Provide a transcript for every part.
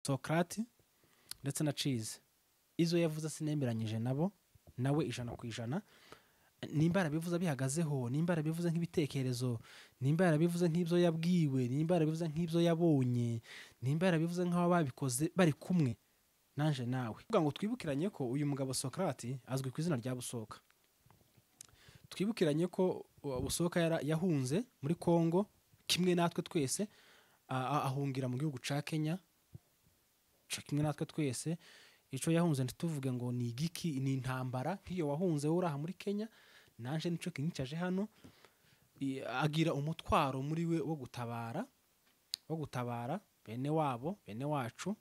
Socrate ndetse na Cheese. Izo yavuze sinemeranyije nabo nawe 100%. Nimba yarabivuze bihagazeho, nimba yarabivuze nk'ibitekerezo, nimba yarabivuze nk'ibyo yabwiwe, nimba yarabivuze nk'ibyo yabonye, nimba yarabivuze nk'aho babikoze bari kumwe nanje nawe. Kuvuga ngo twibukiranye ko uyu mugabo Socrate azwi ku izina rya Busoka. Twibukiranye ko Busoka yahunze muri Kongo kimwe natwe twese, ahungira mu gihugu ca Kenya kimwe natwe twese. Ico yahunze ntituvuge ngo ni igiki, ni intambara nk'iyo wahunze uraha muri Kenya, nanje nico kinyicaje hano. Agira umutwaro muri we wo gutabara bene wabo, bene wacu,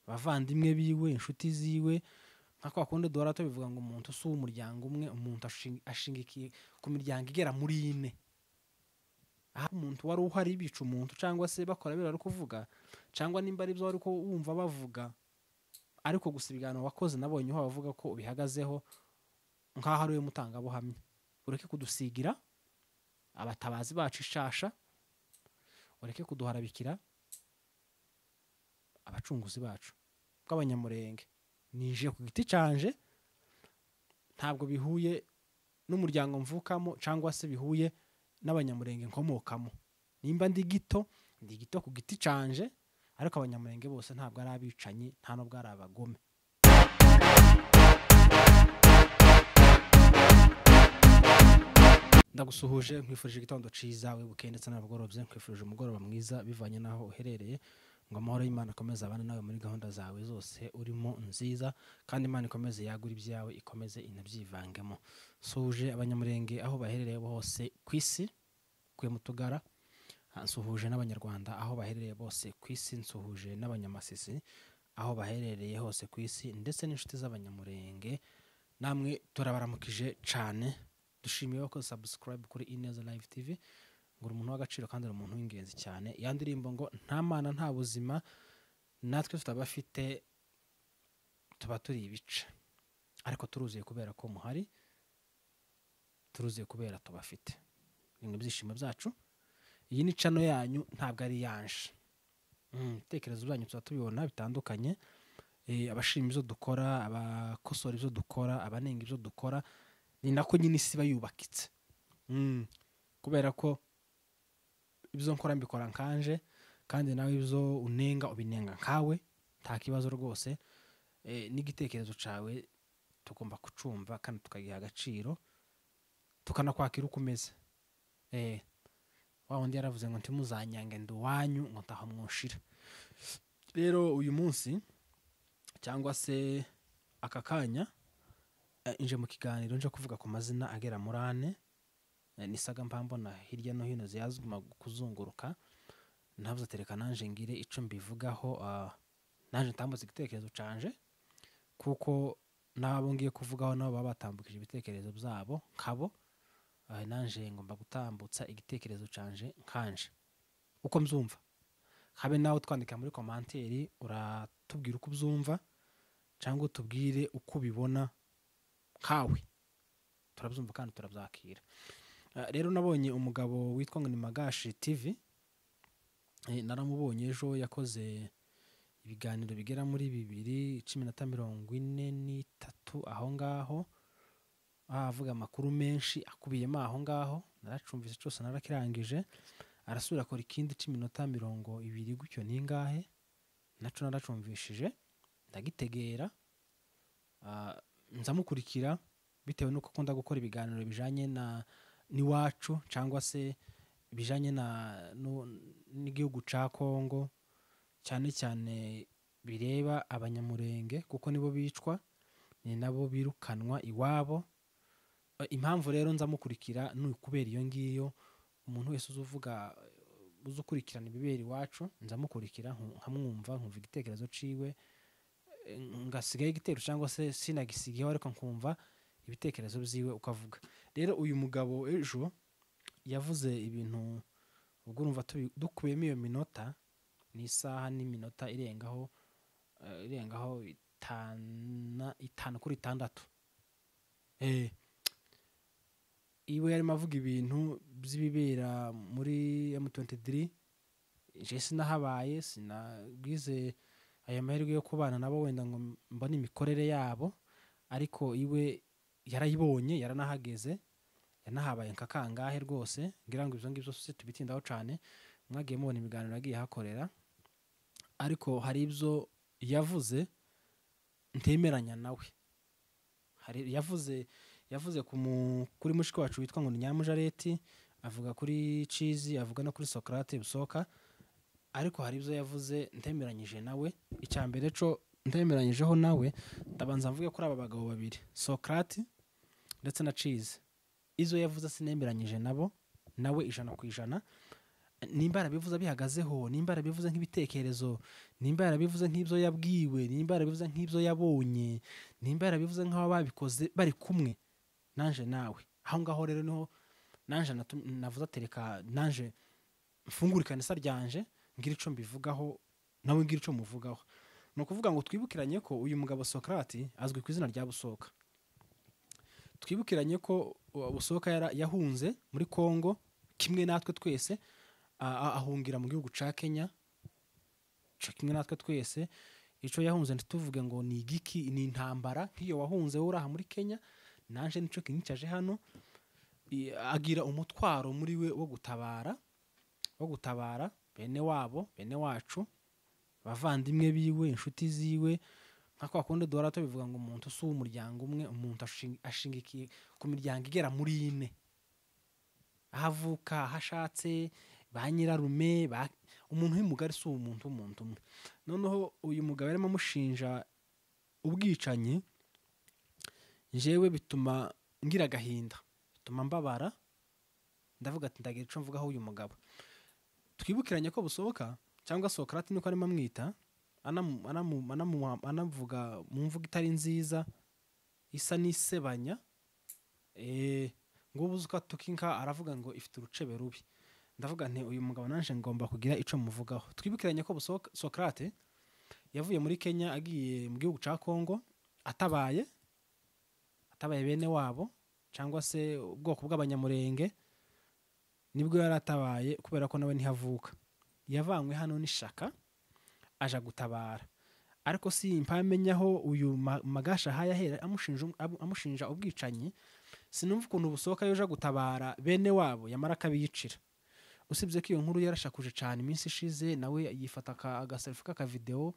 bavandimwe biwe, inshuti ziwe. Nka kwa kundi duhora tubivuga ngo umuntu si uw'umuryango umwe, umuntu ashingikiye ku miryango igera muri ine. Aho umuntu wari uhari bica umuntu cyangwa se bakora bira ari kuvuga, cyangwa nimba ari byo ari ko wumva bavuga, ariko gusa ibiganiro wakoze nabonye aho bavuga ko ubihagazeho nkaho ari we mutangabuhamya. Ureke kudusigira abatabazi bacu ishasha, ureke kuduharabikira abacunguzi bacu bw'abanyamurenge. Nije ku giti canje, ntabwo bihuye n'umuryango mvukamo cyangwa se bihuye n'abanyamurenge nkomokamo. Nimba ndi gito, ndi gito ku giti canje, ariko abanyamurenge bose ntabwo ari abicanyi, nta nubwo ari abagome. Ndagusuhuje, nkwifurije igitondo ciza, wibuke ndetse n'abagorobye, nkwifurije umugoroba mwiza bivanye naho uherereye. Ngo amahoro y'Imana akomeze abane nawe muri gahunda zawe zose urimo nziza, kandi Imana ikomeze yagura ibyawe, ikomeze inabyivangemo. Suhuje abanyamurenge aho baherereye hose ku isi, kuye mutugara. Nsuhuje n'abanyarwanda aho baherereye bose ku isi, nsuhuje n'abanyamasisi aho baherereye hose ku isi, ndetse n'inshuti z'abanyamurenge namwe turabaramukije cyane. Dushimiye ko subscribe kuri Ineza Live TV, ngo uri umuntu w'agaciro kandi uri umuntu w'ingenzi cyane. Ya ndirimbo ngo nta mana nta buzima, natwe tutabafite tuba turi ibice, ariko turuzuye kubera ko muhari, turuzuye kubera tubafite. Ni ibyishimo byacu. Iyi ni channel yanyu, ntabwo ari yanje. Ibitekerezo byanyu tuba tubibona bitandukanye, abashima ibyo dukora, abakosora ibyo dukora, abanenga ibyo dukora, ni nako nyine isi iba yubakitse. Kubera ko ibyo nkora mbikora nkanje, kandi nawe ibyo unenga ubinenga nkawe, nta kibazo rwose. N'igitekerezo cawe tugomba kucumva kandi tukagiha agaciro, tukanakwakira uko umeze. Wa wundi yaravuze ngo ntimuzanyange ndi uwanyu, ngo ntaho mwushira. Rero uyu munsi cyangwa se aka kanya nje mu kiganiro nje kuvuga ku mazina agera muri ane. Nisaga mpambona hirya no hino ziyazuma kuzunguruka, ntavuze tereka nanje ngire ico mbivugaho, nanje ntambutse igitekerezo canje, kuko nabo ngiye kuvugaho nabo baba batambukije ibitekerezo byabo nkabo. Nanje ngomba gutambutsa igitekerezo canje nkanje uko mzumva. Habe nawe twandika muri commentaire, uratubwira uko ubyumva cyangwa utubwire uko ubibona nkawe, turabyumva kandi turabyakira. Rero nabonye umugabo witwa ngo ni Magashi TV, naramubonye ejo yakoze ibiganiro bigera muri 2:43 aho ngaho, avuga amakuru menshi akubiyemo aho ngaho. Naracumvise cyose narakirangije. Arasubira akora ikindi 10:20 gutyo ningahe, naco naracumvishije ndagitegera. Nzamukurikira bitewe nuko akunda gukora ibiganiro bijanye na niwacu cyangwa se bijanye na n'igihugu ca Kongo, cyane cyane bireba abanyamurenge kuko nibo bicwa, ni nabo birukanwa iwabo. Impamvu rero nzamukurikira ni ukubera iyo ngiyo. Umuntu wese uzuvuga uzukurikirana ibibera iwacu nzamukurikira, nkamwumva, nkumva igitekerezo ciwe, ngasigaye igitero cyangwa se sinagisigiyeho, ariko nkumva ibitekerezo byiwe ukavuga. Rero uyu mugabo ejo yavuze ibintu, ubwo urumva dukubiyemo iyo minota, ni isaha n'iminota irengaho 5 kuri 6. Iwe yarimo avuga ibintu by'ibibera muri M23. Je sinahabaye, sinagize ayo mahirwe yo kubana nabo wenda ngo mbone imikorere yabo, ariko iwe yarayibonye, yaranahageze, yanahabaye nka kangahe rwose. Ngira ngo ibyo ngibyo se tubitindaho cyane, mwagiye mubona ibiganiro yagiye ahakorera, ariko hari ibyo yavuze ntemeranya nawe. Hari yavuze kuri mushiki wacu witwa ngo ni Nyamujareti, avuga kuri Cizi, avuga no kuri Socrate Busoka, ariko hari ibyo yavuze ntemeranyije nawe. Icya mbere cyo ntemeranyijeho nawe, ndabanza mvuge kuri aba bagabo babiri, Socrate ndetse na Cizi. Izo yavuze sinemeranyije nabo nawe 100%. Nimba yarabivuze bihagazeho, nimba yarabivuze nk'ibitekerezo, nimba yarabivuze nk'ibyo yabwiwe, nimba yarabivuze nk'ibyo yabonye, nimba yarabivuze nk'aho babikoze bari kumwe nanje nawe. Aho ngaho rero niho nanje navuze atereka nanje mfungure ikanisa ryanje ngira ico mbivugaho nawe ngira ico muvugaho. Ni ukuvuga ngo twibukiranye ko uyu mugabo Socrate azwi ku izina rya Busoka. Twibukiranye ko Busoka yahunze muri Kongo kimwe natwe twese, ahungira mu gihugu ca Kenya co kimwe natwe twese. Ico yahunze ntituvuge ngo ni igiki, ni intambara nk'iyo wahunze uraha muri Kenya, nanje nico kinyicaje hano. Agira umutwaro muri we wo gutabara bene wabo, bene wacu, bavandimwe biwe, inshuti ziwe. Nka kwa kundi duhora tubivuga ngo umuntu si uw'umuryango umwe, umuntu ashingikiye ku miryango igera muri ine, aho avuka, aho ashatse, ba nyirarume, umuntu w'umugari si umuntu w'umuntu umwe. Noneho uyu mugabo yarimo amushinja ubwicanyi, jewe bituma ngira agahinda, bituma mbabara, ndavuga ati ndagira ico mvugaho uyu mugabo. Twibukiranye ko Busoka cyangwa Socrate niko arimo amwita, anavuga mu mvugo itari nziza isa n'isebanya, ngo ubuze uko atuka inka aravuga ngo ifite urucebe rubi. Ndavuga nti uyu mugabo nanje ngomba kugira ico muvugaho. Twibukiranye ko Socrate yavuye muri Kenya agiye mu gihugu ca Kongo atabaye bene wabo cyangwa se ubwoko bw'abanyamurenge, nibwo yaratabaye kubera ko nawe ntihavuka. Yavanywe hano n'ishaka aja gutabara, ariko si impamenya aho uyu Magasha hayahera amushinja ubwicanyi. Sinumva ukuntu Busoka yoja gutabara bene wabo yamara akabiyicira. Usibye ko iyo nkuru yarashakuje cyane iminsi ishize, nawe yifata agaselfie k'aka video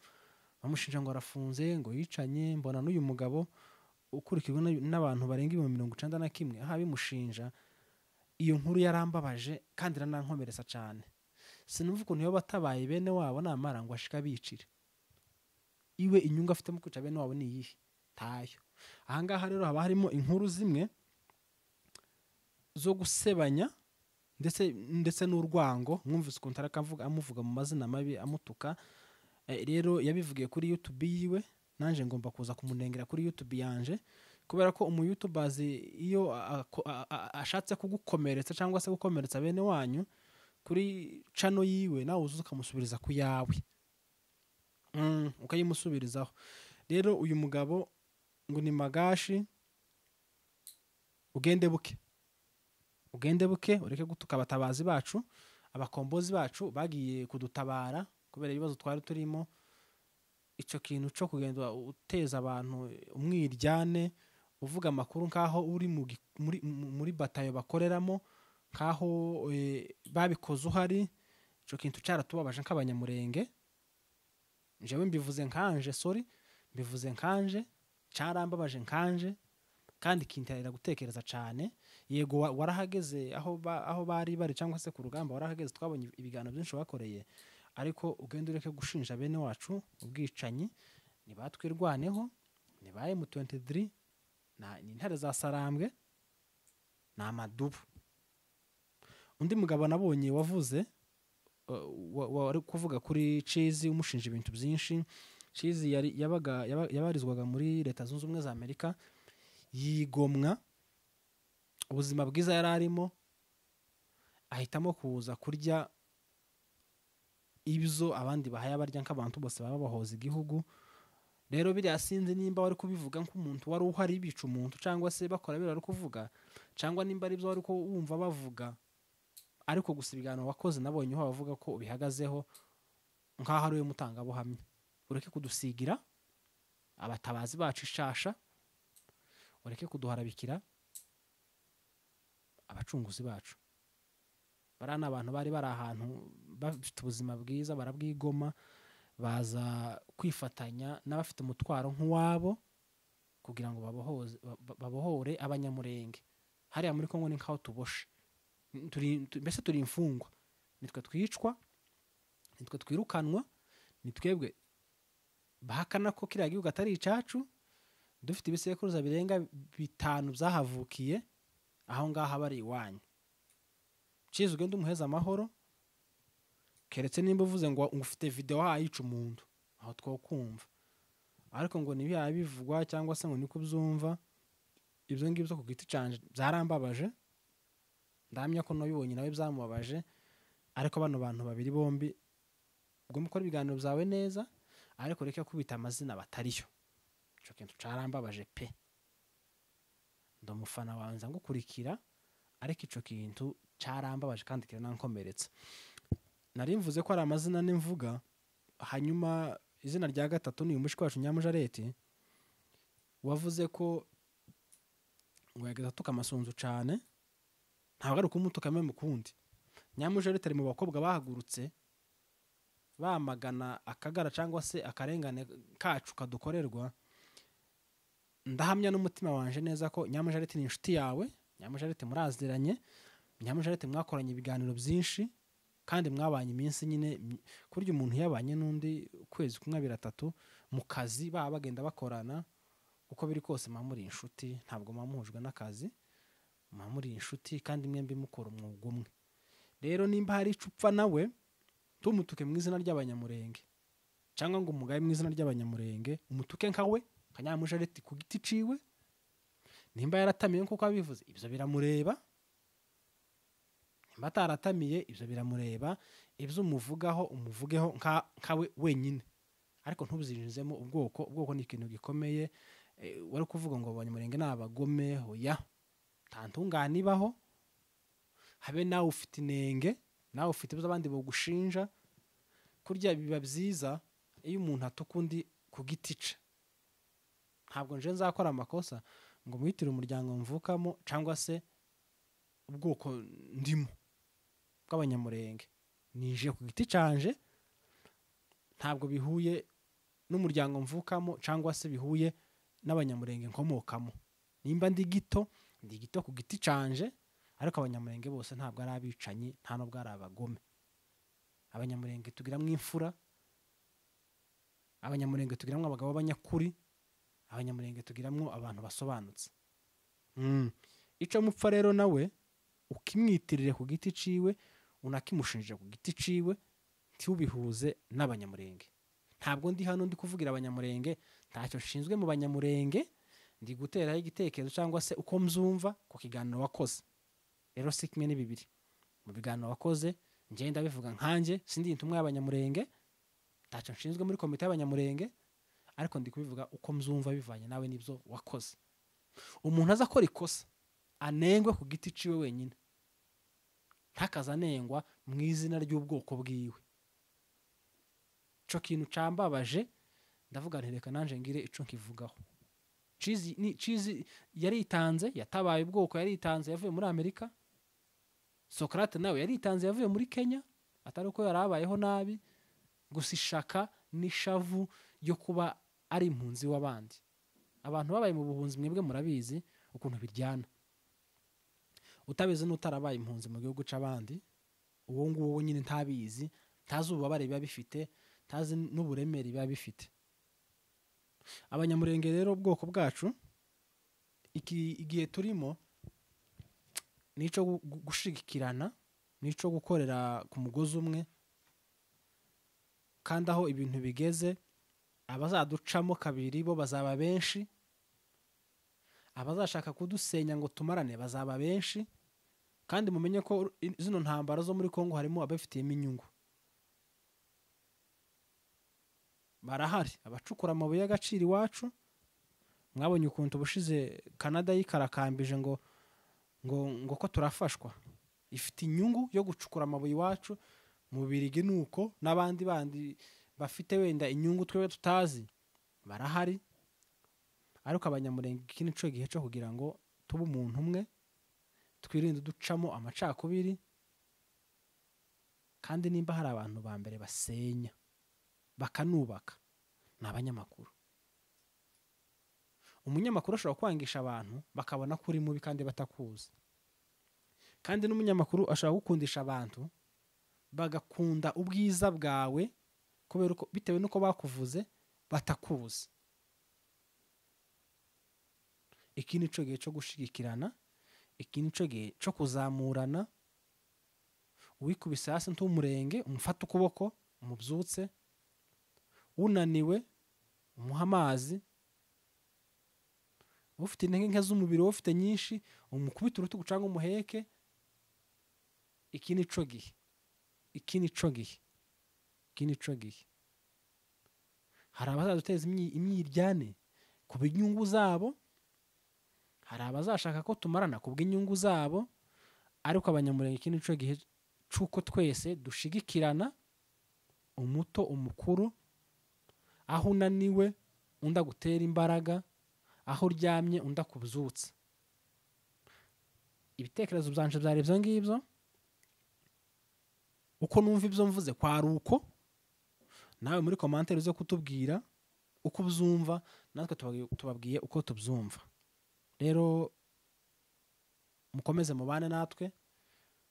bamushinja ngo arafunze, ngo yicanye. Mbona n'uyu mugabo ukurikirwa n'abantu barenga 91,000 aha bimushinja. Iyo nkuru yarambabaje kandi iranankomeretsa cyane. Sinumva ukuntu yo batabaye bene wabo namara ngo ashika bicire. Iwe inyungu afite mu kwica bene wabo ni iyihe? Tayo. Aha ngaha rero haba harimo inkuru zimwe zo gusebanya ndetse n'urwango. Mwumvise ukuntu arakavuga, amuvuga mu mazina mabi, amutuka. Rero yabivugiye kuri YouTube yiwe, nanje ngomba kuza kumunengera kuri YouTube yanje, kubera ko umu YouTubers iyo ashatse kugukomeretsa cyangwa se gukomeretsa bene wanyu kuri channel yiwe, nawe uzuza ukamusubiriza ku yawe, ukayimusubirizaho. Rero uyu mugabo ngo ni Magashi, ugende buke, ugende buke, ureke gutuka abatabazi bacu, abakombozi bacu bagiye kudutabara kubera ibibazo twari turimo. Ico kintu cyo kugenda uteza abantu umwiryane, uvuga amakuru nkaho uri muri batayo bakoreramo, nkaho babikoze uhari, ico kintu cyaratubabaje nk'abanyamurenge. Njewe mbivuze nkanje, sorry, mbivuze nkanje, cyarambabaje nkanje, kandi kinterera gutekereza cyane. Yego warahageze aho bari bari cyangwa se ku rugamba warahageze, twabonye ibiganiro byinshi bakoreye, ariko ugende ureke gushinja bene wacu ubwicanyi. Nibatwirwaneho, ni ba M23, ni intare za Sarambwe, ni amadubu. Undi mugabo nabonye wavuze wari kuvuga kuri Cizi umushinja ibintu byinshi. Cizi yabarizwaga muri Leta Zunze Ubumwe za Amerika, yigomwa ubuzima bwiza yari arimo, ahitamo kuza kurya ibyo abandi bahaya barya nk'abantu bose baba bahoza igihugu. Rero biriya sinzi nimba wari kubivuga nk'umuntu wari uhari bica umuntu, cyangwa se bakora biriya wari kuvuga, cyangwa nimba ari byo wari wumva bavuga, ariko gusa ibiganiro wakoze nabonye aho bavuga ko ubihagazeho nkaho ari we mutangabuhamya. Ureke kudusigira abatabazi bacu ishasha, ureke kuduharabikira abacunguzi bacu. Bariya ni abantu bari bari ahantu bafite ubuzima bwiza, barabwigoma, baza kwifatanya n'abafite umutwaro nk'uwabo kugira ngo babohore Abanyamurenge. Hariya muri Kongo ni nkaho tuboshe, mbese turi imfungwa, nitwe twicwa, nitwe twirukanwa, ni twebwe bahakana ko kiriya gihugu atari icacu. Dufite ibisekuruza birenga 5 byahavukiye, aho ngaho bari iwanyu. Ciza ugende umuheza amahoro, keretse nimba uvuze ngo ufite video wayica umuntu, aho twokumva. Ariko ngo nibiya bivugwa cyangwa se ngo niko byumva, ibyo ngibyo ku giti canje byarambabaje. Ndamya ko nabibonye nawe byamubabaje. Ariko bano bantu babiri bombi ugomba gukora ibiganiro byawe neza, ariko reka kubita amazina batariyo. Ico kintu carambabaje pe. Ndamufana wanza ngukurikira, ariko ico kintu carambabaje kandi kiranankomeretsa. Nari mvuze ko ari amazina n'imvuga. Hanyuma izina rya gatatu ni umushiki wacu Nyamujareti, wavuze ko ngo yageza atuka Amasunzu cane. Ntabwo ari ukumutuka mwe mukundi. Nyamujareti ari mu bakobwa bahagurutse bamagana akagara cyangwa se akarengane kacu kadukorerwa. Ndahamya n'umutima wanje neza ko Nyamujareti ni inshuti yawe, Nyamujareti muraziranye, Nyamujareti mwakoranye ibiganiro byinshi kandi mwabanye iminsi nyine. Kurya umuntu yabanye n'undi ukwezi kumwe abiri atatu mu kazi, baba bagenda bakorana, uko biri kose muba muri inshuti, ntabwo muba muhujwe n'akazi, muba muri inshuti kandi mwembi mukora umwuga umwe. Rero nimba hari ico upfa nawe, tumutuke mu izina ry'Abanyamurenge cyangwa ngo umugaye mu izina ry'Abanyamurenge, umutuke nkawe Kanyamujareti ku giti ciwe. Nimba yaratamiye nkuko abivuze, ibyo biramureba. Nimba ataratamiye, ibyo biramureba. Ibyo umuvugaho umuvugeho nkawe wenyine, ariko ntubizinjizemo ubwoko. Ubwoko ni ikintu gikomeye. Wari kuvuga ngo Abanyamurenge ni abagome, hoya, nta ntungane ibaho. Habe nawe ufite inenge, nawe ufite ibyo abandi bagushinja. Kurya biba byiza iyo umuntu atuka undi ku giti ce. Ntabwo nje nzakora amakosa ngo mwitire umuryango mvukamo cyangwa se ubwoko ndimo bw'Abanyamurenge. Nije ku giti canje, ntabwo bihuye n'umuryango mvukamo cyangwa se bihuye n'Abanyamurenge nkomokamo. Nimba ndi gito, ndi gito ku giti canje, ariko Abanyamurenge bose ntabwo ari abicanyi, nta nubwo ari abagome. Abanyamurenge tugiramwo imfura, Abanyamurenge tugiramwo abagabo b'abanyakuri, Abanyamurenge tugiramwo abantu basobanutse. Ico mupfa rero nawe ukimwitirire ku giti ciwe, unakimushinje ku giti ciwe, ntiubihuze n'Abanyamurenge. Ntabwo ndi hano ndi kuvugira Abanyamurenge, ntacyo nshinzwe mu Banyamurenge, ndi guteraho igitekerezo cyangwa se uko mzumva ku kiganiro wakoze. Rero si kimwe ni bibiri. Mu biganiro wakoze nje ndabivuga nkanje, sindi intumwa y'Abanyamurenge, ntacyo nshinzwe muri komite y'Abanyamurenge, ariko ndi kubivuga uko mzumva bivanye nawe nibyo wakoze. Umuntu aza akora ikosa anengwe ku giti ciwe wenyine, ntakazanengwa mu izina ry'ubwoko bwiwe. Ico kintu cambabaje, ndavuga nti reka nanje ngire ico nkivugaho. Cizi yaritanze, yatabaye ubwoko, yaritanze yavuye muri Amerika. Socrate nawe yaritanze yavuye muri Kenya, atari uko yarabayeho nabi, gusa ishaka n'ishavu ryo kuba ari impunzi w'abandi. Abantu babaye mu buhunzi mwebwe murabizi ukuntu biryana. Utabizi n'utarabaye impunzi mu gihugu c'abandi, uwo nguwo nyine ntabizi, ntazi ububabare biba bifite, ntazi n'uburemere biba bifite. Abanyamurenge rero ubwoko bwacu igihe turimo nico gushigikirana, nico gukorera ku mugozi umwe, kandi aho ibintu bigeze abazaducamo kabiri bo bazaba benshi, abazashaka kudusenya ngo tumarane bazaba benshi. Kandi mumenye ko zino ntambara zo muri Kongo harimo abafitiyemo inyungu. Barahari abacukura amabuye y'agaciro iwacu. Mwabonye ukuntu ubushize Canada yikarakambije ngo ngo ngo ko turafashwa, ifite inyungu yo gucukura amabuye iwacu. Mu Birigi nuko n'abandi bandi bafite wenda inyungu twebwe tutazi barahari. Ariko Abanyamurenge iki nico gihe cyo kugira ngo tube umuntu umwe, twirinde ducamo amacakubiri. Kandi nimba hari abantu ba mbere basenya bakanubaka ni abanyamakuru. Umunyamakuru ashobora kwangisha abantu bakabona ko uri mubi kandi batakuzi, kandi n'umunyamakuru ashobora gukundisha abantu bagakunda ubwiza bwawe kubera uko, bitewe n'uko bakuvuze batakuzi. Iki nico gihe cyo gushigikirana, iki nico gihe cyo kuzamurana. Uwikubise hasi ntumurenge, umufate ukuboko umubyutse, unaniwe umuha amazi, ufite intege nke z'umubiri, ufite nyinshi umukubite urutugu cyangwa umuheke. Iki nico gihe, iki nico gihe, iki nico gihe. Hari abazaduteza imyiryane ku bw'inyungu zabo, hari abazashaka ko tumarana ku bw'inyungu zabo, ariko Abanyamurenge iki nico gihe c'uko twese dushigikirana, umuto umukuru, aho unaniwe undi agutera imbaraga, aho uryamye undi akubyutsa. Ibitekerezo byanje byari ibyo ngibyo, uko numva ibyo mvuze kwari uko. Nawe muri commentaire uze kutubwira uko ubyumva, natwe tubabwiye uko tubyumva. Rero mukomeze mubane natwe,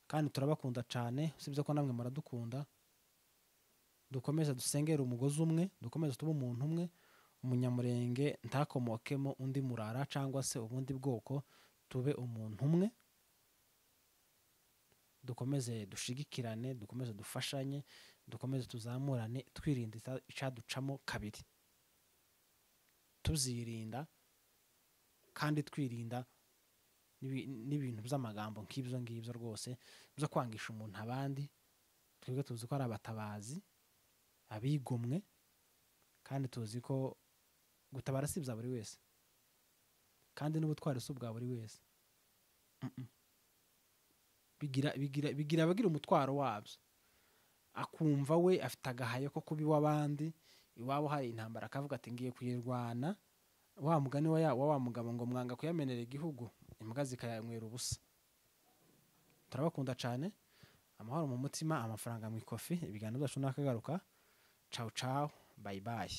kandi turabakunda cyane, usibye ko namwe muradukunda. Dukomeze dusengere umugozi umwe, dukomeze tube umuntu umwe, Umunyamurenge ntakomokemo undi murara cyangwa se ubundi bwoko, tube umuntu umwe. Dukomeze dushigikirane, dukomeze dufashanye, dukomeze tuzamurane, twirinda icaducamo kabiri, tuzirinda kandi twirinda n'ibintu by'amagambo nk'ibyo ngibyo rwose byo kwangisha umuntu abandi. Twebwe tuzi ko ari abatabazi abigomwe, kandi tuzi ko gutabara si ibya buri wese, kandi n'ubutwari si ubwa buri wese. Bigira abagira umutwaro wabyo, akumva we afite agahayo ko kuba iw'abandi, iwabo hari intambara akavuga ati ngiye kuyirwana. Wa mugani wa mugabo ngo mwanga kuyamenera igihugu, imbwa zikayanywera ubusa. Turabakunda cyane, amahoro mu mutima, amafaranga mu ikofi. Ibiganiro byacu nakagaruka. Ciao ciao, bye bye.